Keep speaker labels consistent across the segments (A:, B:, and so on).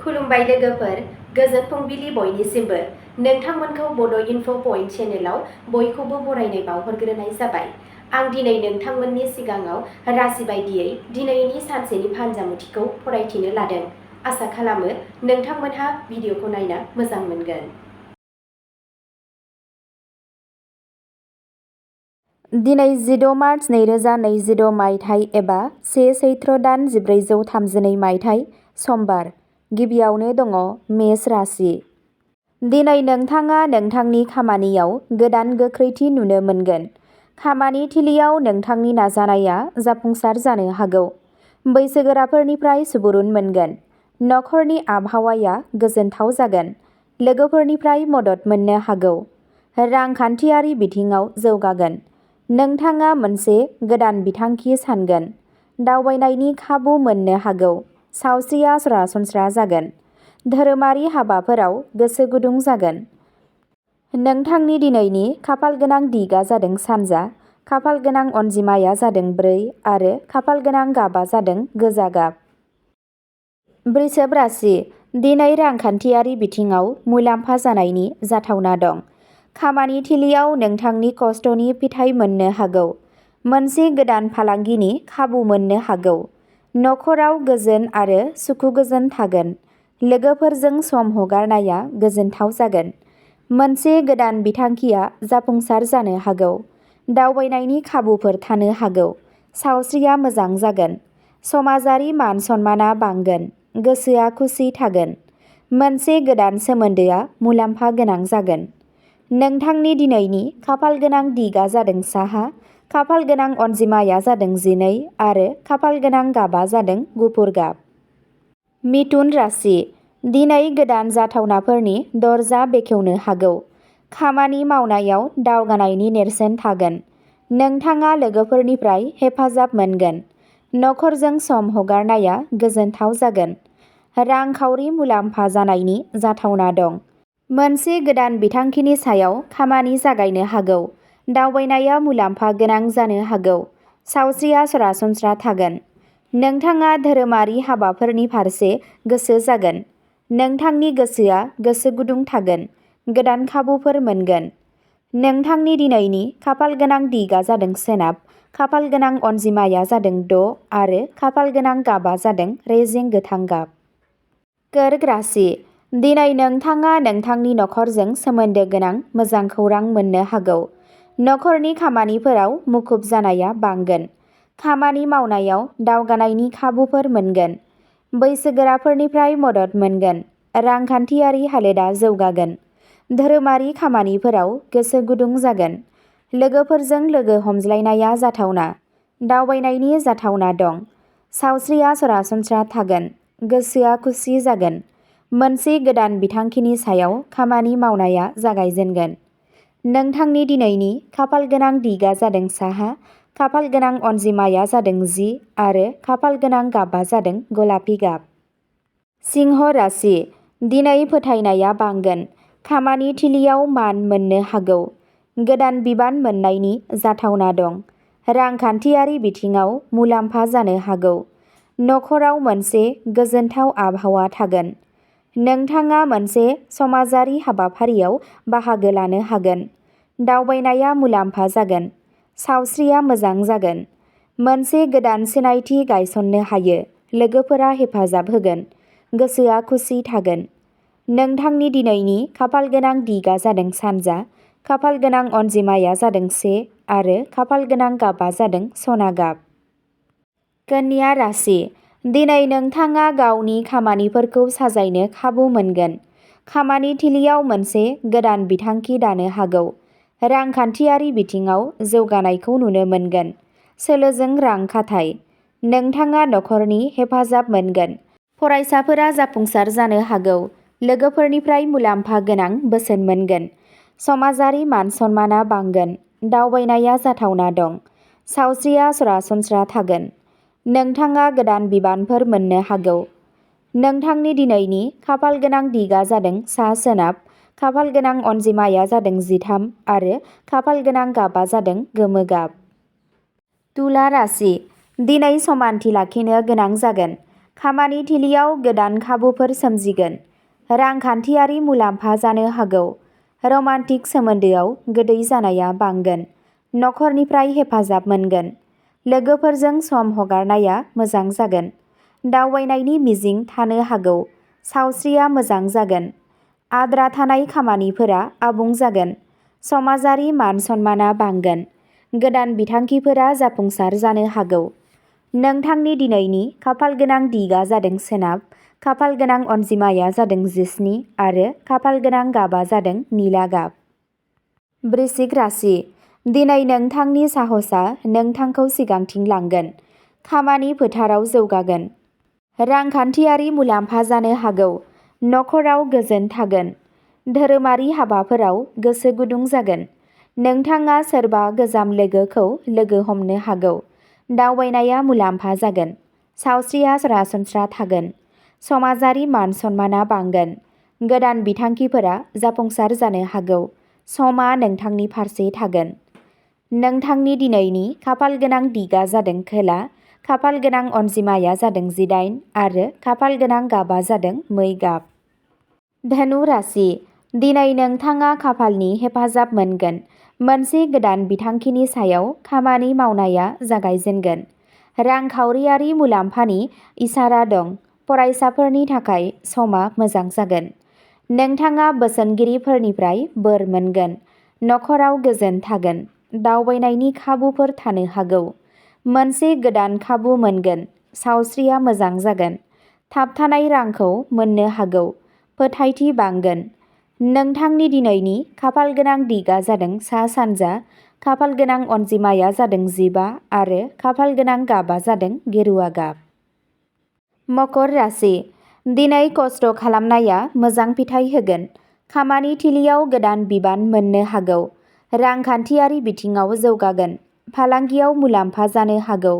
A: खुलुमबाय लोगोफोर, गोजोन फुंबिलि बयनिसिमबो। नोंथांमोनखौ बड' इनफ' पइन्ट चेनेलाव बयखौबो बरायनाय बावहरग्रोनाय जाबाय। आं दिनै नोंथांमोननि सिगाङाव राशि बायदियै दिनैनि सानसेनि फानजामुथिखौ फरायथिनो लादों। आसा खालामो नोंथांमोनहा भिडिअखौ नायना मोजां मोनगोन। दिनै 14 मार्च 2022 मायथाइ एबा 1 चैत्र दान 1432 मायथाइ समबार। गिबियावनो दङ मेष राशि। दिनै नोंथाङा नोंथांनि खामानियाव गोदान गोख्रैथि नुनो मोनगोन। खामानि थिलियाव नोंथांनि नाजानाया जाफुंसार जानो हागौ। बैसोगोराफोरनिफ्राय सुबुरुन मोनगोन। नखरनि आबहावाया गोजोनथाव जागोन। लोगोफोरनिफ्राय मदद मोननो हागौ। रांखान्थियारि बिथिङाव जौगागोन। नोंथाङा मोनसे गोदान बिथांखि सानगोन। दावबायनायनि खाबु मोननो हागौ। सावस्रिया सरासनस्रा जागोन। धोरोमारि हाबाफोराव गोसो गुदुं जागोन। नोंथांनि दिनैनि खाफालगोनां दिगआ जादों सानजा। खाफालगोनां अनजिमाया जादों 4 आरो खाफालगोनां गाबआ जादों गोजा गाब। वृषभ राशि। दिनै रांखान्थियारि बिथिङाव मुलाम्फा जानायनि जाथावना दं। खामानि थिलियाव नोंथांनि खस्थ'नि फिथाइ मोननो हागौ। मोनसे गोदान फालांगिनि खाबु मोननो हागौ। नखराव गोजोन आरो सुखुगोजोन थागोन। लोगोफोरजों सम हगारनाया गोजोनथाव जागोन। मोनसे गोदान बिथांखिया जाफुंसार जानो हागौ। दावबायनायनि खाबुफोर थानो हागौ। सावस्रिया मोजां जागोन। समाजारि मान सन्माना बांगोन। गोसोआ खुसि थागोन। मोनसे गोदान सोमोन्दोआ मुलाम्फा गोनां जागोन। नोंथांनि दिनैनि खाफालगोनां दिगआ जादों साहा। खाफालगोनां अनजिमाया जादों 12 आरो खाफालगोनां गाबआ जादों गुफुर गाब। मिथुन राशि। दिनै गोदान जाथावनाफोरनि दरजा बेखेवनो हागौ। खामानि मावनायाव दावगानायनि नेरसोन थागोन। नोंथाङा लोगोफोरनिफ्राय हेफाजाब मोनगोन। नखरजों सम हगारनाया गोजोनथाव जागोन। रांखावरि मुलाम्फा जानायनि जाथावना दं। मोनसे गोदान बिथांखिनि सायाव खामानि जागायनो हागौ। दावबायनाया मुलाम्फा गोनां जानो हागौ। सावस्रिया सरासनस्रा थागोन। नोंथाङा धोरोमारि हाबाफोरनि फारसे गोसो जागोन। नोंथांनि गोसोआ गोसो गुदुं थागोन। गोदान खाबुफोर मोनगोन। नोंथांनि दिनैनि खाफालगोनां दिगआ जादों सोनाब। खाफालगोनां अनजिमाया जादों 6 आरो खाफालगोनां गाबआ जादों रेजें गोथां गाब। कर्क राशि। दिनै नोंथाङा नोंथांनि नखरजों सोमोन्दो गोनां मोजां खौरां मोननो हागौ। नखरनि खामानिफोराव मुखुब जानाया बांगोन। खामानि मावनायाव दावगानायनि खाबुफोर मोनगोन। बैसोगोराफोरनिफ्राय मदद मोनगोन। रांखान्थियारि हालोदआ जौगागोन। धोरोमारि खामानिफोराव गोसो गुदुं जागोन। लोगोफोरजों लोगो हमज्लायनाया जाथावना। दावबायनायनि जाथावना दं। सावस्रिया सरासनस्रा थागोन। गोसोआ खुसि जागोन। मोनसे गोदान बिथांखिनि सायाव खामानि मावनाया जागायजेनगोन। नोंथांनि दिनैनि खाफालगोनां दिगआ जादों साहा। खाफालगोनां अनजिमाया जादों 10 आरो खाफालगोनां गाबआ जादों गलापि गाब। सिंह राशि। दिनै फोथायनाया बांगोन। खामानि थिलियाव मान मोननो हागौ। गोदान बिबान मोननायनि जाथावना दं। रांखान्थियारि बिथिङाव मुलाम्फा जानो हागौ। नखराव मोनसे गोजोनथाव आबहावा थागोन। नोंथाङा मोनसे समाजारि हाबाफारियाव बाहागो लानो हागोन। दावबायनाया मुलाम्फा जागोन। सावस्रिया मोजां जागोन। मोनसे गोदान सिनायथि गायसननो हायो। लोगोफोरा हेफाजाब होगोन। गोसोआ खुसि थागोन। नोंथांनि दिनैनि खाफालगोनां दिगआ जादों सानजा। खाफालगोनां अनजिमाया जादों 1 आरो खाफालगोनां गाबआ जादों सना गाब। कन्या राशि। दिनै नोंथाङा गावनि खामानिफोरखौ साजायनो खाबु मोनगोन। खामानि थिलियाव मोनसे गोदान बिथांखि दानो हागौ। रांखान्थियारि बिथिङाव जौगानायखौ नुनो मोनगोन। सोलोजों रां खाथाय। नोंथाङा नखरनि हेफाजाब मोनगोन। फरायसाफोरा जाफुंसार जानो हागौ। लोगोफोरनिफ्राय मुलाम्फा गोनां बोसोन मोनगोन। समाजारि मान सन्माना बांगोन। दावबायनाया जाथावना दं। सावस्रिया सरासनस्रा थागोन। नोंथाङा गोदान बिबानफोर मोननो हागौ। नोंथांनि दिनैनि खाफालगोनां दिगआ जादों सा-सोनाब। खाफालगोनां अनजिमाया जादों 13 आरो खाफालगोनां गाबआ जादों गोमो गाब। तुला राशि। दिनै समानथि लाखिनो गोनां जागोन। खामानि थिलियाव गोदान खाबुफोर सोमजिगोन। रांखान्थियारि मुलाम्फा जानो हागौ। रमान्टिक सोमोन्दोआव गोदै जानाया बांगोन। नखरनिफ्राय हेफाजाब मोनगोन। लोगोफोरजों सम हगारनाया मोजां जागोन। दावबायनायनि मिजिं थानो हागौ। सावस्रिया मोजां जागोन। आद्रा थानाय खामानिफोरा आबुं जागोन। समाजारि मान सन्माना बांगोन। गोदान बिथांखिफोरा जाफुंसार जानो हागौ। नोंथांनि दिनैनि खाफालगोनां दिगा जादों सोनाब, खाफालगोनां अनजिमाया जादों 17 आरो खाफालगोनां गाबा जादों निला गाब। वृश्चिक राशि। दिनै नोंथांनि साहसआ नोंथांखौ सिगांथिं लांगोन। खामानि फोथाराव जौगागोन। रांखान्थियारि मुलाम्फा जानो हागौ। नखराव गोजोन थागोन। धोरोमारि हाबाफोराव गोसो गुदुं जागोन। नोंथाङा सोरबा गोजाम लोगोखौ लोगो हमनो हागौ। दावबायनाया मुलाम्फा जागोन। सावस्रिया सरासनस्रा थागोन। समाजारि मान सन्माना बांगोन। गोदान बिथांखिफोरा जाफुंसार जानो हागौ। समा नोंथांनि फारसे थागोन। नोंथांनि दिनैनि खाफालगोनां दिगा जादों खोला, खाफालगोनां अनजिमाया जादों 18 आरो खाफालगोनां गाबा जादों मै गाब। धनु राशि। दिनै नोंथाङा खाफालनि हेफाजाब मोनगोन। मोनसे गोदान बिथांखिनि सायाव खामानि मावनाया जागायजेनगोन। रांखावरियारि मुलाम्फानि इसारा दं। फरायसाफोरनि थाखाय समा मोजां जागोन। नोंथाङा बोसोनगिरिफोरनिफ्राय बोर मोनगोन। नखराव गोजोन थागोन। दावबायनायनि खाबुफोर थानो हागौ। मोनसे गोदान खाबु मोनगोन। सावस्रिया मोजां जागोन। थाबथानाय रांखौ मोननो हागौ। फोथायथि बांगोन। नोंथांनि दिनैनि खाफालगोनां दिगा जादों सा-सानजा, खाफालगोनां अनजिमाया जादों 15 आरो खाफालगोनां गाबा जादों गेरुआ गाब। मकर राशि। दिनै खस्थ' खालामनाया मोजां फिथाइ होगोन। खामानि थिलियाव गोदान बिबान मोननो हागौ। रांखान्थियारि बिथिङाव जौगागोन। फालांगियाव मुलाम्फा जानो हागौ।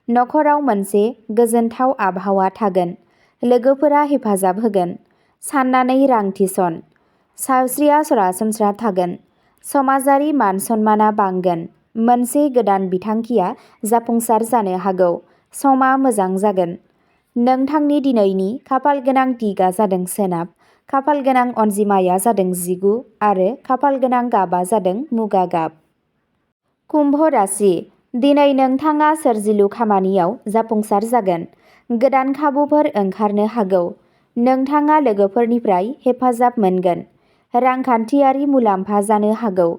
A: नखराव मोनसे गोजोनथाव आबहावा थागोन। लोगोफोरा हेफाजाब होगोन। साननानै रां थिसन। सावस्रिया सरासनस्रा थागोन। समाजारि मान सन्माना बांगोन। मोनसे गोदान बिथांखिया जाफुंसार जानो हागौ। समा मोजां जागोन। नोंथांनि दिनैनि खाफालगोनां दिगा जादों सोनाब, खाफालगोनां अनजिमाया जादों 19 आरो खाफालगोनां गाबा जादों मुगा गाब। कुम्भ राशि। दिनै नोंथाङा सोरजिलु खामानियाव जाफुंसार जागोन। गोदान खाबुफोर ओंखारनो हागौ। नोंथाङा लोगोफोरनिफ्राय हेफाजाब मोनगोन। रांखान्थियारि मुलाम्फा जानो हागौ।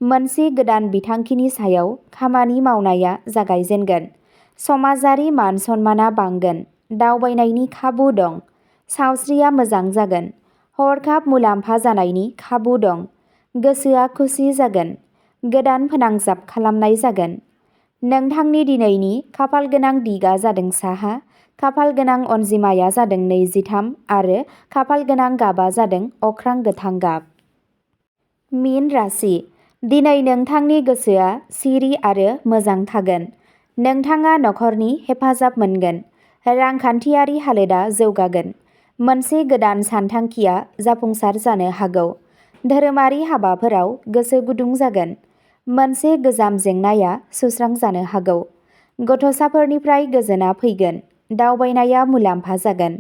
A: मोनसे गोदान बिथांखिनि सायाव खामानि मावनाया जागायजेनगोन। समाजारि मान सन्माना बांगोन। दावबायनायनि खाबु दं। सावस्रिया मोजां जागोन। हरखाब मुलाम्फा जानायनि खाबु दं। गोसोआ खुसि जागोन। गोदान फोनांजाब खालामनाय जागोन। नोंथांनि दिनैनि खाफालगोनां दिगा जादों साहा, खाफालगोनां अनजिमाया जादों 23 आरो खाफालगोनां गाबा जादों अख्रां गोथां गाब। मीन राशि। दिनै नोंथांनि गोसोआ सिरि आरो मोजां थागोन। नोंथाङा नखरनि हेफाजाब मोनगोन। रांखान्थियारि हालोदा जौगागोन। मोनसे गोदान सानथांखिया जाफुंसार जानो हागौ। धोरोमारि हाबाफोराव गोसो गुदुं जागोन। मोनसे गोजाम जेंनाया सुस्रांजानो हागौ। गथ'साफोरनिफ्राय गोजोनआ फैगोन। दावबायनाया मुलाम्फा जागोन।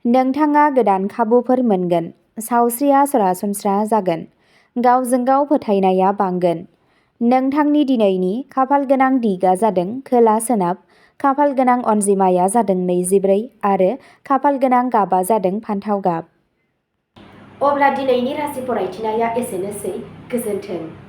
A: नोंथाङा गोदान खाबुफोर मोनगोन। सावस्रिया सरासनस्रा जागोन। गावजों गाव फोथायनाया बांगोन। नोंथांनि दिनैनि खाफालगोनां दिगा जादों खोला-सोनाब, खाफालगोनां अनजिमाया जादों 24 आरो खाफालगोनां गाबा जादों फान्थाव गाब। अब्ला दिनैनि राशि फरायथिनाया एसेनोसै। गोजोन्थों।